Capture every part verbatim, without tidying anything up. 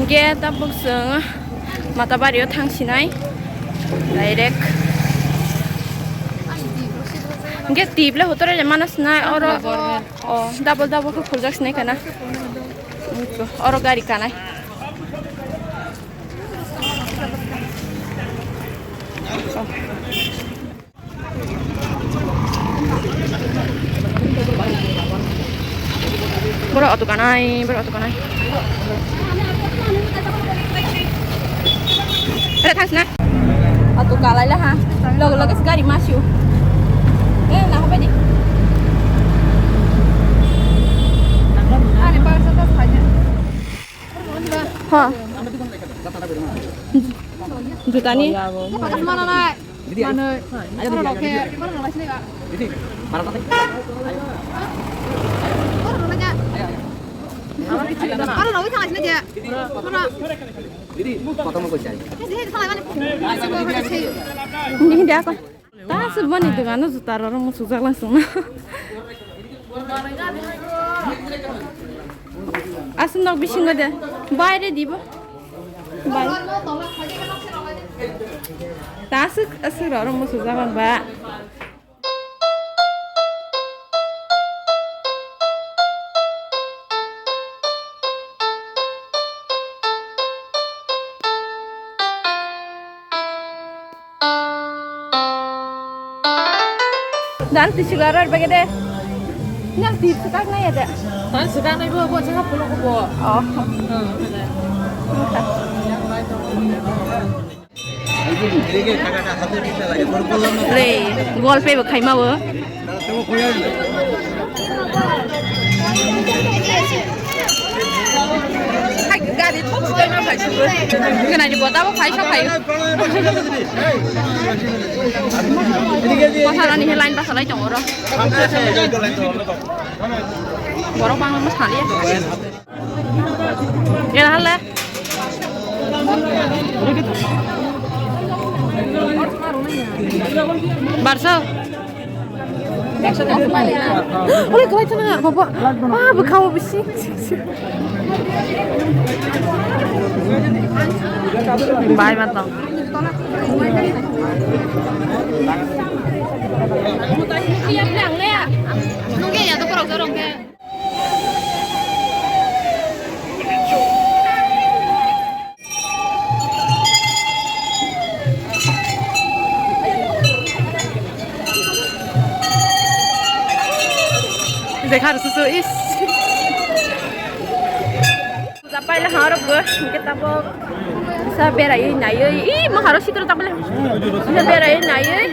Ke tabuk chwng Matabari o thang sinai direct. Ke tip le hotor le mana sinai oro. O double double khe khuljak sinai kana. Oro gari kanai. Borok auto kanai, borok auto kanai. Ada thang sina. Auto kalai lah ha. Logo logo segari masuk. Eh, nah apa di? Ada pasal tas aja. Ha. Juta ni. Mana naik? Manwi. Aro rok khe. Aro rok laisini ga. Aro rok laisini. Aro rok thang laisini je. Mana? Didi, kotha mo koi chai. He, he, thang laimani. Hindi, hindi, ako. Ta subani dogano juta rok musuk jak langsung na. Aswk nok bisingo de. Baire dibo. Bai. Ta aswk, aswk roro musu jabang ba. Dan tisi garar bagi de. Nang tip sekak na ya de. Tan sekak na ibu, ibu cakap pulang ke bu. Oh. Hmm, ada. Re, gol pe bo khaima bo. Hai, gari thok sukai ma phai sugo. Gana ni bota bo phai sa phai. Basa rani he line basa lai tong oro. Borok bang ma sali. Era hale. Barso. Ole, kawai tana, baba. Ah, bwkha o bisi. Bai, ma tong. Nungke ya to korok jorong ke. Jekhar susu is. Puja paila ha rokbo, hingke tabok kisa beraiwi naiwi, ih, moharo sitro tabole. Kisa beraiwi naiwi,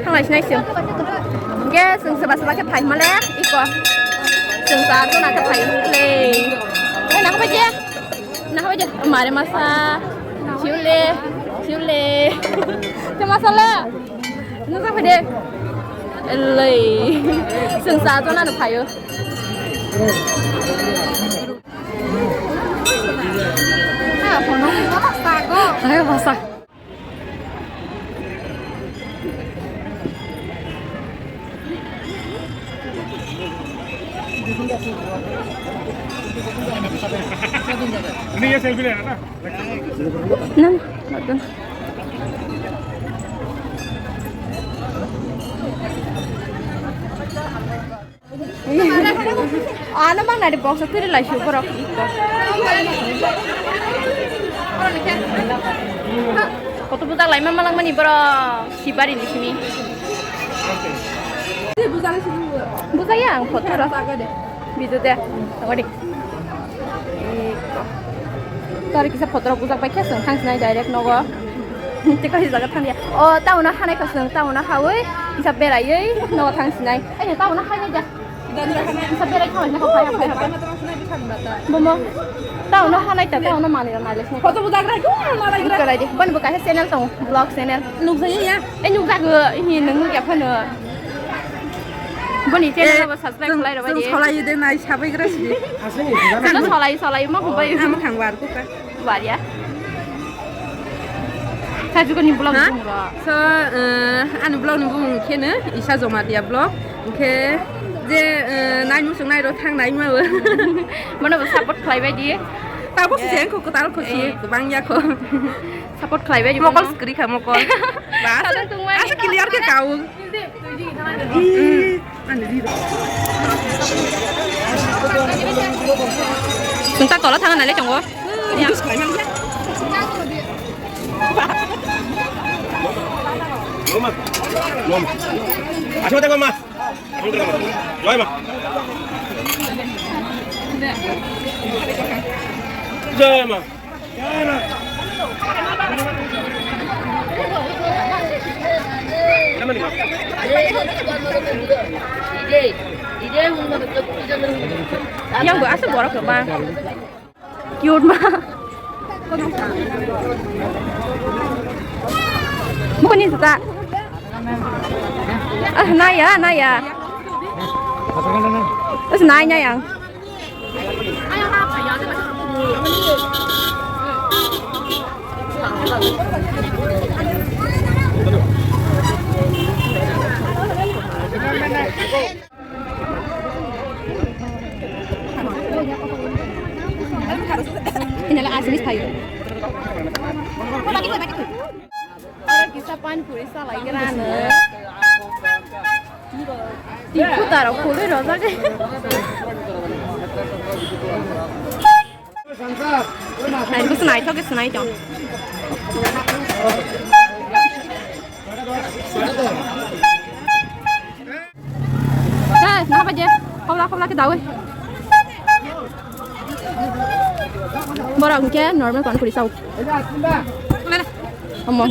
thanglai sinai se. Hingke chwng soba soba khe phai hwnmale, iko. Chwng sa to na khe phai hwnmale. Oi, nang bai je. Nang bai je. Mare masa. Siule. Siule. Te masa le. Nang sa phai de. Elei. Chwng sa to na no phaio. Hai, basa. Ini ya selfie ya, Nana? Nan, nonton. Ano mang nari box tiri lai shu borok. Koto bujak lai ma malang mani borok sibari ni simi. Bujak ya ang photo rok. Bidu de. Tangodi. Tori kisa photo rok bujak bai khe song thang sinai direct nogo. Tiko hi jaga thang ya. O town o hanai ka song town o hawi kisa beraiwi nogo thang sinai. Ai town o hanai da. Isa berai kawai na kawai kawai kawai. Bomo. Tao no hanai ta, tao no mani rok nai lesni. Koto budak rai ko, na rai rai. Korai di. Boni bo kaisa channel tong, vlog channel. Nuk jai ya. E nuk jago, hi nung nuk ya phano. Boni channel abo subscribe khlai rok di. Solai de nai sabai gra si. Ano solai solai ma bubai. Amo khang war ko ka. Waria. Sajukani vlog. Ha? Bung ro. So, eh, ani vlog ni bumung khe no Isa Jomatia vlog. Hingkhe je, eh, nai muchung nai ro thang nai ma bo. Mano bo support khlai bai di. Tabuk se jeng ko, kwtal ko si, eh, kwbang ya ko. Support khlai bai. Mokol skri kha, mokol. Bas, asa clear khe kaung. Sungta tola thang nale chongo. Asma tengok ma. Jai ma. Jai ma. Yang gua asal borok kebang. Cute ma. Mukuni sita. Ah, naya, naya. Terus nanya yang. Ini adalah asli saya. Oro kisa pani puri salai grano. Tipu taro khului rojak. Hai, bus nai thok, bus nai thok. Hai, napa je? Khobla, khobla khe dawi. Borok hwnkhe normal pani puri sao. Omo.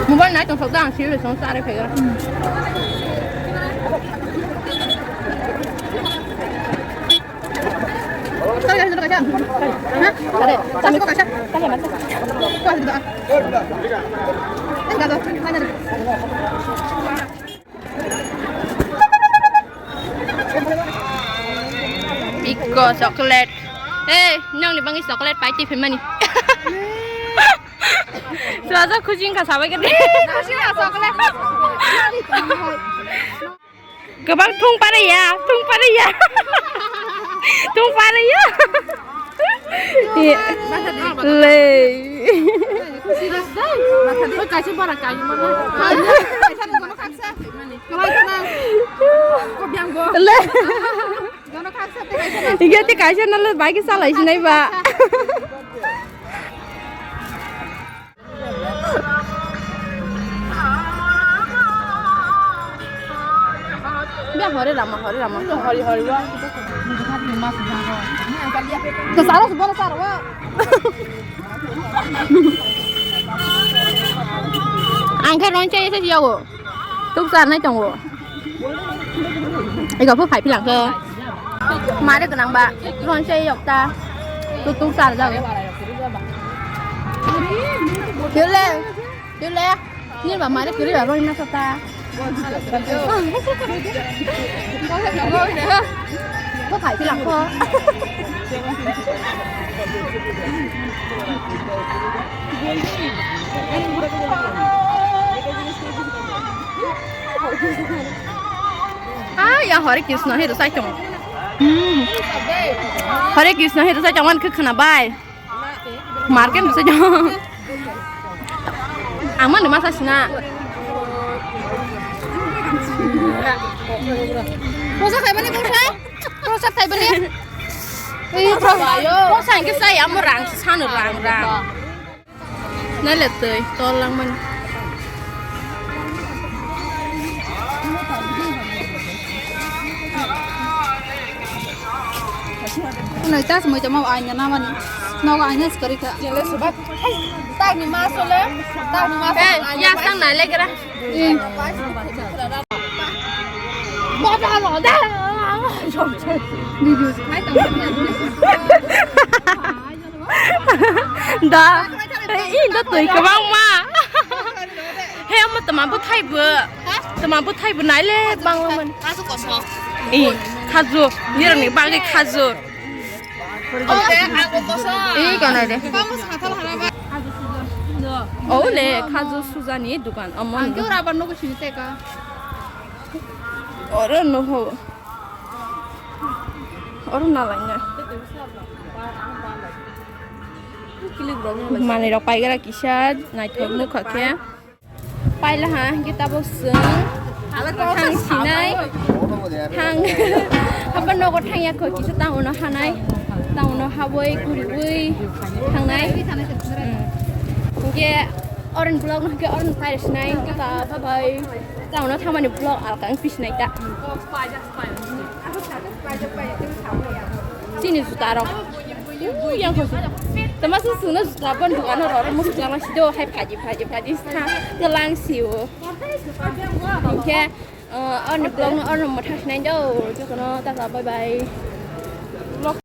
Mobile nai tong sok dang, serious song sare phega. Kami ko kaisa. Kami ko kaisa. Iko chocolate. Eh, nang ni bangi chocolate pai ti phimani. Swaja khusi wngkha sabai khe. Khusi wngkha chocolate. Kwbang thung paraya, thung paraya. Thung paraya. Le. Kaisa bara kayu mana. Le. Iya te kaisa nalo bike salai sinai ba. Bia hore rama, hore rama. Hori, hori wa. Ke saro se bolo saro wa. Ang khe ron chai se yago. Tuk sar nai tongo. Ego phu phai philang khe. Mare gwnang ba. Ron se yok ta. Tuk tuk sar jago. Yule. Yule. Ni ba mare kiri ba ron na ta. Ko phai philang kho. Ah, ya Hare Krishna, hero sai tong. Hmm. Hare Krishna, hero sai tong, wan khna bai. Market sai tong. Ang mano masa sina. Bosa khai bani, bosa. Prosad khai bani. Ei, prosad. Prosad ke sai, amo rang, sano rang, rang. Nai le twi, tol langmani. Noi tas moi tamo aina namani. Nogo aina skori kha. Jele subat. Tak ni ma sole. Tak ni ma sole. Eh, ya sang nai le kira. Eh. Baba lo da. Videos khai ta. Da. Ei, da twi kwbangma. He, omo tama bwthai bo. Tama bwthai bo nai le bangma man. Kasu koso. Ei, khaju. Nirok ni bagwi khaju. Oke, aku koso. Ei, kono de. Kamu satal haraba. O le khaju sujani dukan amon. Ang khe ora abar nogo sini teka. Oro no ho. Oro na lai na. Manui rok paigara kisa naithok nukha khe. Paila ha hingke tabok chwng thang sinai, thang haba nogo thangya kho kisa tang uno hanai, tang uno haboi guribui thangnai. Hmm. Hingke oren vlog no hingke oren paira sinai hingke ta bye bye. Tang uno thamani vlog alka wng pisinai ta. Chini juta rok. Ui, yang kho. Tama su sungna juta pon dukan oro oro musu jama sido hai phaji phaji phaji sa kelang siu. Hingke uh, orni vlog no orno motha sinai do jokono tata bye bye.